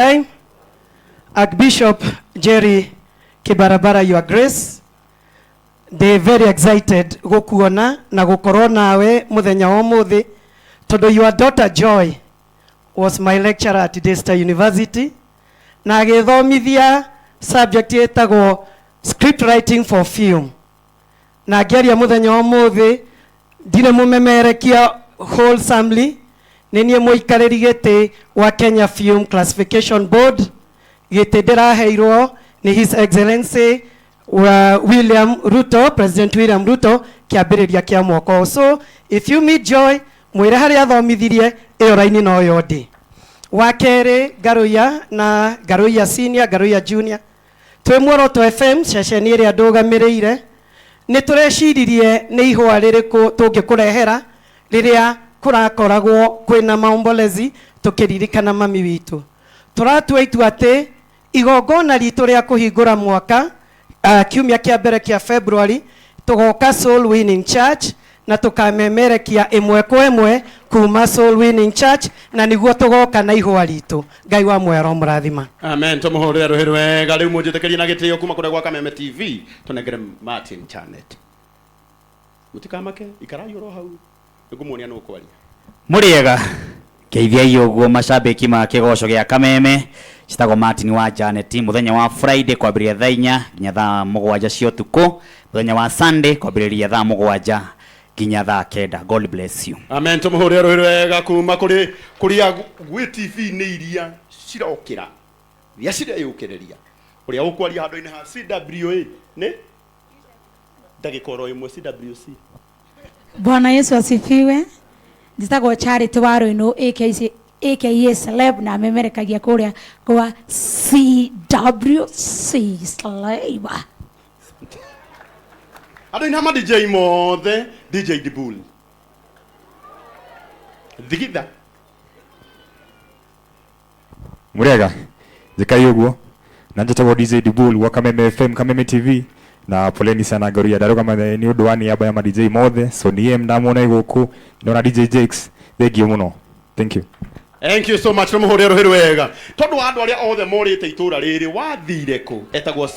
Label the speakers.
Speaker 1: Time. Archbishop Jerry Kibarabara, Your Grace, ndĩ very excited gũkuona na gũkorwo nawe mũthenya wa ũmũthĩ tondũ your daughter Joy was my lecturer at Daystar University na agĩthomithia subject ĩtagwo script writing for film. Na ngĩaria mũthenya wa ũmũthĩ ndirĩ mũmemerekia wholesomely, nĩ niĩ mũikarĩri gĩtĩ wa Kenya Film Classification Board. Gĩtĩ ndĩraheirwo nĩ His Excellency wa William Ruto, President William Ruto, kĩambĩrĩria kĩa mwaka ũyũ. So if you meet Joy, mwĩre harĩa athomithirie ĩyo raini noyo ndĩ. Wa kerĩ, Ngaruiya na Ngaruiya Senior, Ngaruiya Junior, twĩ Muoroto FM, ceceni ĩrĩa ndũgamĩrĩire, nĩ tũreciririe nĩ ihũa rĩrĩkũ tũngĩkũrehera rĩrĩa kũrakoragwo kwĩna maombolezi tũkĩririkana mami witũ. Tũratua itua atĩ igongona ritũ rĩa kũhingũra mwaka, kiumia kĩa mbere kĩa February, tũgoka Soul Winning Church na tũkamemerekia ĩmwe kwa ĩmwe kuma Soul Winning Church, na nĩguo tũgoka na ihũa ritũ. Ngai wa muoyo aromũrathima.
Speaker 2: Amen. Tumuhurire ruhi rwega. Riu munjitikirie na gitio kuma kuria gwa Kameme TV tunengere Martin Chanet. Mutikamake, ikarai oro hau, ningumuonia nũ kwaria.
Speaker 3: Mũrĩega, ngeithiai ũguo macambĩki ma kĩgoco gĩa Kameme. Citagwo Martin wa Janet. Mũthenya wa Friday kwambĩrĩria thaa 4 nginya thaa 7 cia ũtukũ, mũthenya wa Sunday kwambĩrĩria thaa 7 nginya thaa 9. God bless you.
Speaker 2: Amen. Tumuhurire ruhi rwega kuma kuri kuria gwĩ TV nĩ iria cirokĩra, iria cireyũkĩrĩria. Ũrĩa ũkwaria handũ-inĩ ha CWA nĩ ndagĩka oro ĩmwe CWC.
Speaker 4: Bwana Yesu asifiwe. Njĩtagwo Charity wa Rũinũ, AKC, aka Celeb, na memerekagia kũrĩa kwa CWC Celeb.
Speaker 2: Andũ-inĩ ha ma DJ mothe, DJ Dibul thigitha.
Speaker 5: Murega, njikai uguo na njĩtagwo DJ Dibul wa Kameme FM, Kameme TV, na poleni sana Ngaruiya. Ndarũgama nĩ ũndũ wa niaba ya ma DJ mothe, so niĩ ndamuona gũkũ ndona DJ Jakes, thank you mũno, thank you.
Speaker 2: Thank you so much. Tumuhurire ruhi rwega tondu wa andu aria othe morite itura riri wathire ku etagwo.